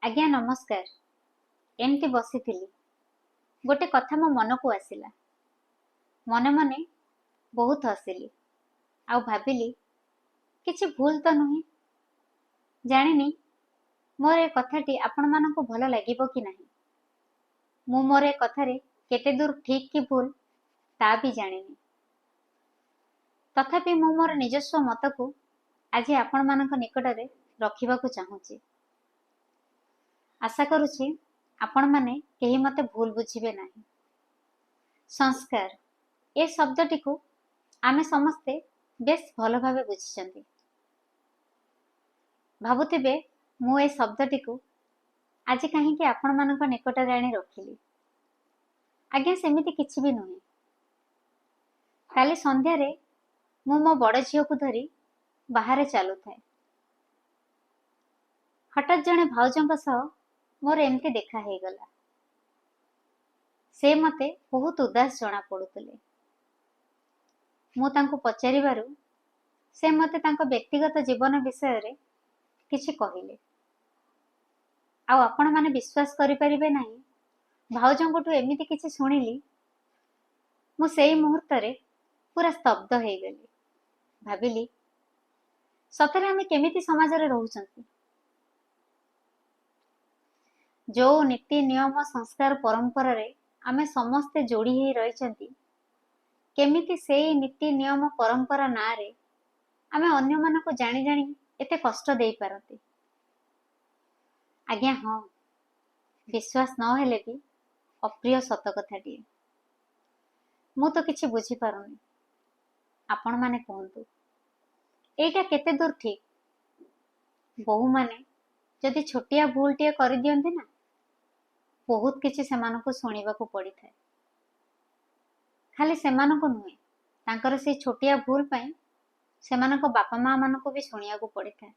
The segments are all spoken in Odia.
ଆଜ୍ଞା ନମସ୍କାର। ଏମିତି ବସିଥିଲି, ଗୋଟେ କଥା ମୋ ମନକୁ ଆସିଲା। ମନେ ମନେ ବହୁତ ହସିଲି ଆଉ ଭାବିଲି କିଛି ଭୁଲ ତ ନୁହେଁ। ଜାଣିନି ମୋର ଏ କଥାଟି ଆପଣମାନଙ୍କୁ ଭଲ ଲାଗିବ କି ନାହିଁ। ମୁଁ ମୋର ଏ କଥାରେ କେତେ ଦୂର ଠିକ୍ କି ଭୁଲ ତା ବି ଜାଣିନି। ତଥାପି ମୁଁ ମୋର ନିଜସ୍ୱ ମତକୁ ଆଜି ଆପଣମାନଙ୍କ ନିକଟରେ ରଖିବାକୁ ଚାହୁଁଛି। ଆଶା କରୁଛି ଆପଣମାନେ କେହି ମୋତେ ଭୁଲ ବୁଝିବେ ନାହିଁ। ସଂସ୍କାର ଏ ଶବ୍ଦଟିକୁ ଆମେ ସମସ୍ତେ ବେଶ ଭଲ ଭାବେ ବୁଝିଛନ୍ତି। ଭାବୁଥିବେ ମୁଁ ଏ ଶବ୍ଦଟିକୁ ଆଜି କାହିଁକି ଆପଣମାନଙ୍କ ନିକଟରେ ଆଣି ରଖିଲି। ଆଜ୍ଞା ସେମିତି କିଛି ବି ନୁହେଁ। କାଲି ସନ୍ଧ୍ୟାରେ ମୁଁ ମୋ ବଡ଼ ଝିଅକୁ ଧରି ବାହାରେ ଚାଲୁଥାଏ। ହଠାତ୍ ଜଣେ ଭାଉଜଙ୍କ ସହ ମୋର ଏମିତି ଦେଖା ହେଇଗଲା। ସେ ମୋତେ ବହୁତ ଉଦାସ ଜଣା ପଡୁଥିଲେ। ମୁଁ ତାଙ୍କୁ ପଚାରିବାରୁ ସେ ମୋତେ ତାଙ୍କ ବ୍ୟକ୍ତିଗତ ଜୀବନ ବିଷୟରେ କିଛି କହିଲେ। ଆଉ ଆପଣମାନେ ବିଶ୍ୱାସ କରିପାରିବେ ନାହିଁ, ଭାଉଜଙ୍କଠୁ ଏମିତି କିଛି ଶୁଣିଲି ମୁଁ ସେଇ ମୁହୂର୍ତ୍ତରେ ପୁରା ସ୍ତବ୍ଧ ହେଇଗଲି। ଭାବିଲି ସତରେ ଆମେ କେମିତି ସମାଜରେ ରହୁଛନ୍ତି? ଯୋଉ ନୀତି ନିୟମ ସଂସ୍କାର ପରମ୍ପରାରେ ଆମେ ସମସ୍ତେ ଯୋଡ଼ି ହେଇ ରହିଛନ୍ତି, କେମିତି ସେଇ ନୀତି ନିୟମ ପରମ୍ପରା ନାଁରେ ଆମେ ଅନ୍ୟମାନଙ୍କୁ ଜାଣି ଜାଣି ଏତେ କଷ୍ଟ ଦେଇପାରନ୍ତି? ଆଜ୍ଞା ହଁ, ବିଶ୍ୱାସ ନହେଲେ ବି ଅପ୍ରିୟ ସତ କଥାଟିଏ। ମୁଁ ତ କିଛି ବୁଝିପାରୁନି। ଆପଣମାନେ କୁହନ୍ତୁ ଏଇଟା କେତେ ଦୂର ଠିକ୍? ବୋହୂମାନେ ଯଦି ଛୋଟିଆ ଭୁଲଟିଏ କରିଦିଅନ୍ତି ନା, ବହୁତ କିଛି ସେମାନଙ୍କୁ ଶୁଣିବାକୁ ପଡ଼ିଥାଏ। ଖାଲି ସେମାନଙ୍କୁ ନୁହେଁ, ତାଙ୍କର ସେଇ ଛୋଟିଆ ଭୁଲ ପାଇଁ ସେମାନଙ୍କ ବାପା ମା ମାନଙ୍କୁ ବି ଶୁଣିବାକୁ ପଡ଼ିଥାଏ।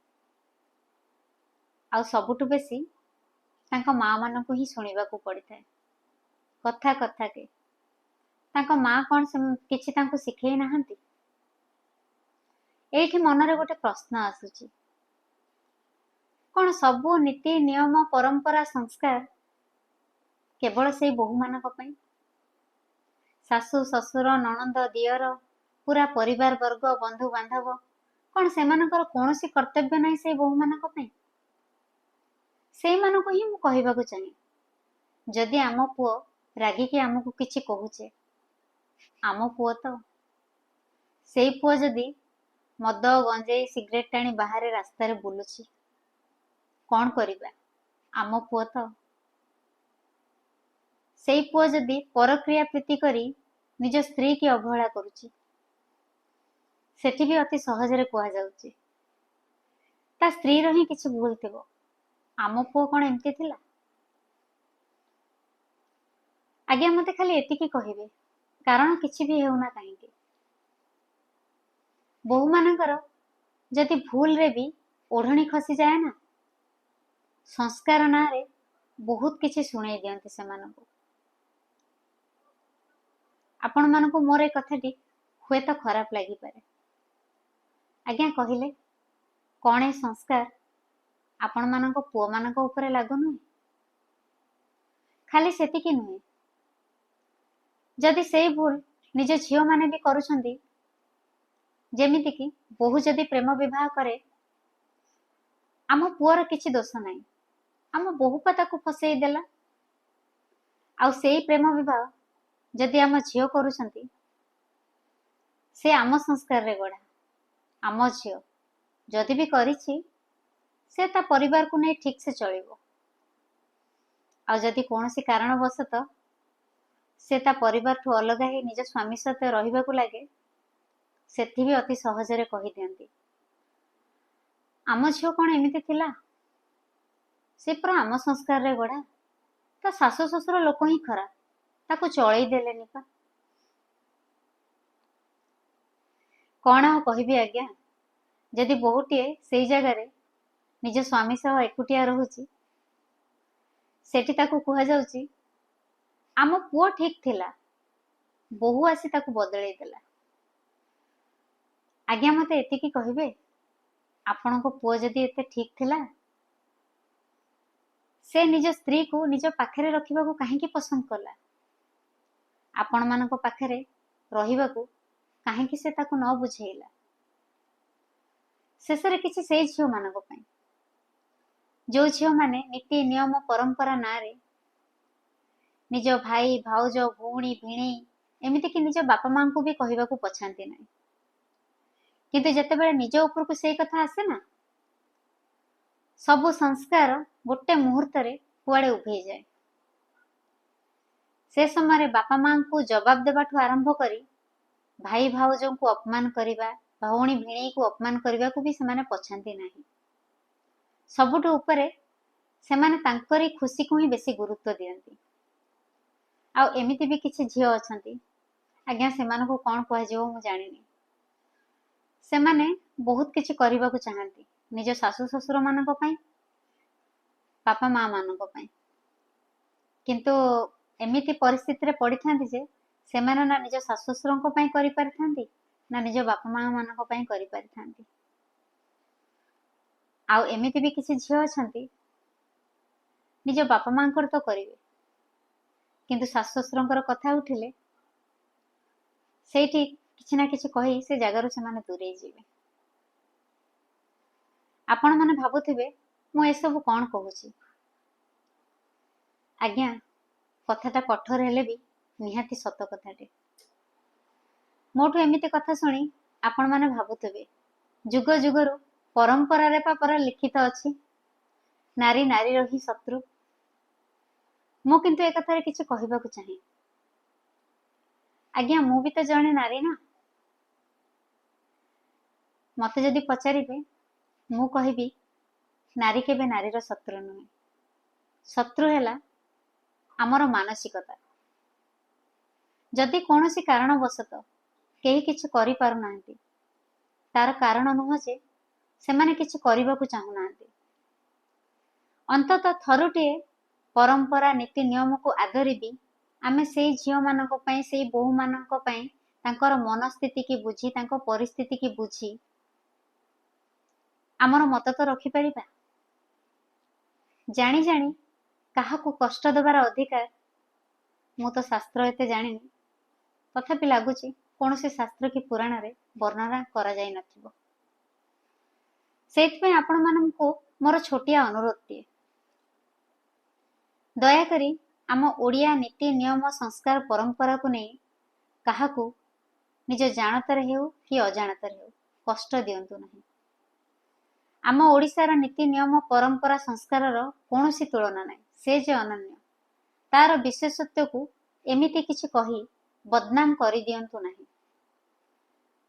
ଆଉ ସବୁଠୁ ବେଶୀ ତାଙ୍କ ମା ମାନଙ୍କୁ ହିଁ ଶୁଣିବାକୁ ପଡ଼ିଥାଏ। କଥା କଥାକେ ତାଙ୍କ ମା କଣ କିଛି ତାଙ୍କୁ ଶିଖେଇ ନାହାନ୍ତି? ଏଇଠି ମନରେ ଗୋଟେ ପ୍ରଶ୍ନ ଆସୁଛି, କଣ ସବୁ ନୀତି ନିୟମ ପରମ୍ପରା ସଂସ୍କାର କେବଳ ସେଇ ବୋହୂମାନଙ୍କ ପାଇଁ? ଶାଶୁ ଶ୍ୱଶୁର ନଣନ୍ଦ ଦିଅର ପୁରା ପରିବାର ବର୍ଗ ବନ୍ଧୁ ବାନ୍ଧବ, କଣ ସେମାନଙ୍କର କୌଣସି କର୍ତ୍ତବ୍ୟ ନାହିଁ ସେଇ ବୋହୂମାନଙ୍କ ପାଇଁ? ସେଇମାନଙ୍କୁ ହିଁ ମୁଁ କହିବାକୁ ଚାହେଁ, ଯଦି ଆମ ପୁଅ ରାଗିକି ଆମକୁ କିଛି କହୁଛେ, ଆମ ପୁଅ ତ, ସେଇ ପୁଅ ଯଦି ମଦ ଗଞ୍ଜେଇ ସିଗାରେଟ ଟାଣି ବାହାରେ ରାସ୍ତାରେ ବୁଲୁଛି, କଣ କରିବା? ଆମ ପୁଅ ତ, ସେଇ ପୁଅ ଯଦି ପରକ୍ରିୟା ପ୍ରୀତି କରି ନିଜ ସ୍ତ୍ରୀ କି ଅବହେଳା କରୁଛି, ସେଠି ବି ଅତି ସହଜରେ କୁହାଯାଉଛି ତା ସ୍ତ୍ରୀର ହିଁ କିଛି ଭୁଲ ଥିବ। ଆମ ପୁଅ କଣ ଏମିତି ଥିଲା? ଆଜ୍ଞା ମତେ ଖାଲି ଏତିକି କହିବେ, କାରଣ କିଛି ବି ହେଉନା କାହିଁକି, ବୋହୂମାନଙ୍କର ଯଦି ଭୁଲରେ ବି ଓଢ଼ଣୀ ଖସିଯାଏ ନା, ସଂସ୍କାର ନାଁରେ ବହୁତ କିଛି ଶୁଣେଇ ଦିଅନ୍ତି ସେମାନଙ୍କୁ। ଆପଣମାନଙ୍କୁ ମୋର ଏ କଥାଟି ହୁଏତ ଖରାପ ଲାଗିପାରେ। ଆଜ୍ଞା କହିଲେ କଣ ଏ ସଂସ୍କାର ଆପଣମାନଙ୍କ ପୁଅମାନଙ୍କ ଉପରେ ଲାଗୁ ନୁହେଁ? ଖାଲି ସେତିକି ନୁହେଁ, ଯଦି ସେଇ ଭୁଲ ନିଜ ଝିଅମାନେ ବି କରୁଛନ୍ତି, ଯେମିତିକି ବୋହୂ ଯଦି ପ୍ରେମ ବିବାହ କରେ, ଆମ ପୁଅର କିଛି ଦୋଷ ନାହିଁ, ଆମ ବୋହୂ ପା ତାକୁ ଫସେଇ ଦେଲା। ଆଉ ସେଇ ପ୍ରେମ ବିବାହ ଯଦି ଆମ ଝିଅ କରୁଛନ୍ତି, ସେ ଆମ ସଂସ୍କାରରେ ଗଢ଼ା, ଆମ ଝିଅ ଯଦି ବି କରିଛି ସେ ତା ପରିବାରକୁ ନେଇ ଠିକ୍ ସେ ଚଳିବ। ଆଉ ଯଦି କୌଣସି କାରଣବଶତଃ ସେ ତା ପରିବାରଠୁ ଅଲଗା ହେଇ ନିଜ ସ୍ୱାମୀ ସହିତ ରହିବାକୁ ଲାଗେ, ସେଠି ବି ଅତି ସହଜରେ କହିଦିଅନ୍ତି ଆମ ଝିଅ କଣ ଏମିତି ଥିଲା, ସେ ପୁରା ଆମ ସଂସ୍କାରରେ ଗଢ଼ା, ତା ଶାଶୁ ଶ୍ୱଶୁର ଲୋକ ହିଁ ଖରାପ, ତାକୁ ଚଳେଇ ଦେଲେନି ପା। କଣ ଆଉ କହିବି ଆଜ୍ଞା, ଯଦି ବୋହୂଟିଏ ସେଇ ଜାଗାରେ ନିଜ ସ୍ୱାମୀ ସହ ଏକୁଟିଆ ରହୁଛି, ସେଠି ତାକୁ କୁହାଯାଉଛି ଆମ ପୁଅ ଠିକ୍ ଥିଲା, ବୋହୂ ଆସି ତାକୁ ବଦଳେଇ ଦେଲା। ଆଜ୍ଞା ମତେ ଏତିକି କହିବେ, ଆପଣଙ୍କ ପୁଅ ଯଦି ଏତେ ଠିକ୍ ଥିଲା, ସେ ନିଜ ସ୍ତ୍ରୀକୁ ନିଜ ପାଖରେ ରଖିବାକୁ କାହିଁକି ପସନ୍ଦ କଲା? ଆପଣମାନଙ୍କ ପାଖରେ ରହିବାକୁ କାହିଁକି ସେ ତାକୁ ନ ବୁଝେଇଲା? ଶେଷରେ କିଛି ସେଇ ଝିଅମାନଙ୍କ ପାଇଁ, ଯୋଉ ଝିଅମାନେ ନୀତି ନିୟମ ପରମ୍ପରା ନାଁରେ ନିଜ ଭାଇ ଭାଉଜ ଭଉଣୀ ଭିଣେଇ ଏମିତିକି ନିଜ ବାପା ମାଙ୍କୁ ବି କହିବାକୁ ପଛାନ୍ତି ନାହିଁ। କିନ୍ତୁ ଯେତେବେଳେ ନିଜ ଉପରକୁ ସେଇ କଥା ଆସେ ନା, ସବୁ ସଂସ୍କାର ଗୋଟେ ମୁହୂର୍ତ୍ତରେ କୁଆଡେ ଉଭେଇଯାଏ। ସେ ସମୟରେ ବାପା ମାଙ୍କୁ ଜବାବ ଦେବାଠୁ ଆରମ୍ଭ କରି ଭାଇ ଭାଉଜଙ୍କୁ ଅପମାନ କରିବା, ଭଉଣୀ ଭିଣେଇକୁ ଅପମାନ କରିବାକୁ ବି ସେମାନେ ପଛାନ୍ତି ନାହିଁ। ସବୁଠୁ ଉପରେ ସେମାନେ ତାଙ୍କରି ଖୁସିକୁ ହିଁ ବେଶୀ ଗୁରୁତ୍ୱ ଦିଅନ୍ତି। ଆଉ ଏମିତି ବି କିଛି ଝିଅ ଅଛନ୍ତି ଆଜ୍ଞା, ସେମାନଙ୍କୁ କଣ କୁହାଯିବ ମୁଁ ଜାଣିନି। ସେମାନେ ବହୁତ କିଛି କରିବାକୁ ଚାହାନ୍ତି ନିଜ ଶାଶୁ ଶ୍ୱଶୁର ମାନଙ୍କ ପାଇଁ, ବାପା ମା ମାନଙ୍କ ପାଇଁ, କିନ୍ତୁ ଏମିତି ପରିସ୍ଥିତିରେ ପଡ଼ିଥାନ୍ତି ଯେ ସେମାନେ ନା ନିଜ ଶାଶୁ ଶ୍ୱଶୁରଙ୍କ ପାଇଁ କରିପାରିଥାନ୍ତି ନା ନିଜ ବାପା ମା ମାନଙ୍କ ପାଇଁ କରିପାରିଥାନ୍ତି। ଆଉ ଏମିତି ବି କିଛି ଝିଅ ଅଛନ୍ତି, ନିଜ ବାପା ମାଙ୍କର ତ କରିବେ, କିନ୍ତୁ ଶାଶୁ ଶ୍ୱଶୁରଙ୍କର କଥା ଉଠିଲେ ସେଇଠି କିଛି ନା କିଛି କହି ସେ ଜାଗାରୁ ସେମାନେ ଦୂରେଇ ଯିବେ। ଆପଣମାନେ ଭାବୁଥିବେ ମୁଁ ଏସବୁ କଣ କହୁଛି। ଆଜ୍ଞା, କଥାଟା କଠୋର ହେଲେ ବି ନିହାତି ସତ କଥାଟେ। ମୋଠୁ ଏମିତି କଥା ଶୁଣି ଆପଣମାନେ ଭାବୁଥିବେ ଯୁଗ ଯୁଗରୁ ପରମ୍ପରାରେ ପା ପରା ଲିଖିତ ଅଛି, ନାରୀ ନାରୀର ହିଁ ଶତ୍ରୁ। ମୁଁ କିନ୍ତୁ ଏ କଥାରେ କିଛି କହିବାକୁ ଚାହେଁ। ଆଜ୍ଞା, ମୁଁ ବି ତ ଜଣେ ନାରୀ ନା। ମତେ ଯଦି ପଚାରିବେ ମୁଁ କହିବି ନାରୀ କେବେ ନାରୀର ଶତ୍ରୁ ନୁହେଁ। ଶତ୍ରୁ ହେଲା ଆମର ମାନସିକତା। ଯଦି କୌଣସି କାରଣବଶତଃ କେହି କିଛି କରିପାରୁନାହାନ୍ତି, ତାର କାରଣ ନୁହଁ ଯେ ସେମାନେ କିଛି କରିବାକୁ ଚାହୁଁନାହାନ୍ତି। ଅନ୍ତତଃ ଥରୁଟିଏ ପରମ୍ପରା ନୀତି ନିୟମକୁ ଆଦରି ବି ଆମେ ସେଇ ଝିଅମାନଙ୍କ ପାଇଁ, ସେଇ ବୋହୂମାନଙ୍କ ପାଇଁ ତାଙ୍କର ମନସ୍ଥିତିକି ବୁଝି, ତାଙ୍କ ପରିସ୍ଥିତିକି ବୁଝି ଆମର ମତ ତ ରଖିପାରିବା। ଜାଣି ଜାଣି କାହାକୁ କଷ୍ଟ ଦେବାର ଅଧିକାର ମୁଁ ତ ଶାସ୍ତ୍ର ଏତେ ଜାଣିନି, ତଥାପି ଲାଗୁଛି କୌଣସି ଶାସ୍ତ୍ର କି ପୁରାଣରେ ବର୍ଣ୍ଣନା କରାଯାଇ ନଥିବ। ସେଇଥିପାଇଁ ଆପଣମାନଙ୍କୁ ମୋର ଛୋଟିଆ ଅନୁରୋଧଟିଏ, ଦୟାକରି ଆମ ଓଡ଼ିଆ ନୀତି ନିୟମ ସଂସ୍କାର ପରମ୍ପରାକୁ ନେଇ କାହାକୁ ନିଜ ଜାଣତରେ ହେଉ କି ଅଜାଣତରେ ହେଉ କଷ୍ଟ ଦିଅନ୍ତୁ ନାହିଁ। ଆମ ଓଡ଼ିଶାର ନୀତି ନିୟମ ପରମ୍ପରା ସଂସ୍କାରର କୌଣସି ତୁଳନା ନାହିଁ, ସେ ଯେ ଅନନ୍ୟ। ତାର ବିଶେଷତ୍ୱକୁ ଏମିତି କିଛି କହି ବଦନାମ କରିଦିଅନ୍ତୁ ନାହିଁ।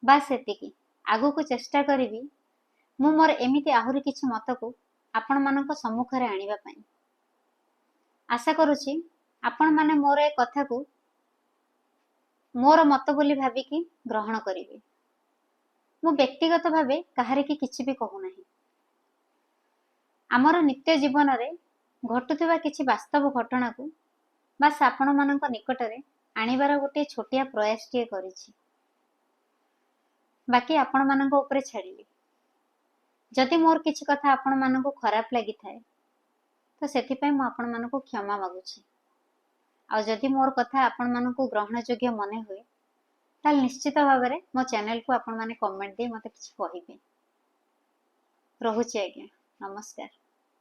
ବାସ୍ ଏତିକି। ଆଗକୁ ଚେଷ୍ଟା କରିବି ମୁଁ ମୋର ଏମିତି ଆହୁରି କିଛି ମତକୁ ଆପଣମାନଙ୍କ ସମ୍ମୁଖରେ ଆଣିବା ପାଇଁ। ଆଶା କରୁଛି ଆପଣମାନେ ମୋର ଏ କଥାକୁ ମୋର ମତ ବୋଲି ଭାବିକି ଗ୍ରହଣ କରିବେ। ମୁଁ ବ୍ୟକ୍ତିଗତ ଭାବେ କାହାରିକି କିଛି ବି କହୁନାହିଁ। ଆମର ନିତ୍ୟ ଜୀବନରେ ଘଟୁଥିବା କିଛି ବାସ୍ତବ ଘଟଣାକୁ ବାସ୍ ଆପଣମାନଙ୍କ ନିକଟରେ ଆଣିବାର ଗୋଟିଏ ଛୋଟିଆ ପ୍ରୟାସଟିଏ କରିଛି। ବାକି ଆପଣମାନଙ୍କ ଉପରେ ଛାଡ଼ିଲି। ଯଦି ମୋର କିଛି କଥା ଆପଣମାନଙ୍କୁ ଖରାପ ଲାଗିଥାଏ ତ ସେଥିପାଇଁ ମୁଁ ଆପଣମାନଙ୍କୁ କ୍ଷମା ମାଗୁଛି। ଆଉ ଯଦି ମୋର କଥା ଆପଣମାନଙ୍କୁ ଗ୍ରହଣଯୋଗ୍ୟ ମନେ ହୁଏ ତାହେଲେ ନିଶ୍ଚିତ ଭାବରେ ମୋ ଚ୍ୟାନେଲକୁ ଆପଣମାନେ କମେଣ୍ଟ ଦେଇ ମୋତେ କିଛି କହିବେ। ରହୁଛି ଆଜ୍ଞା, ନମସ୍କାର।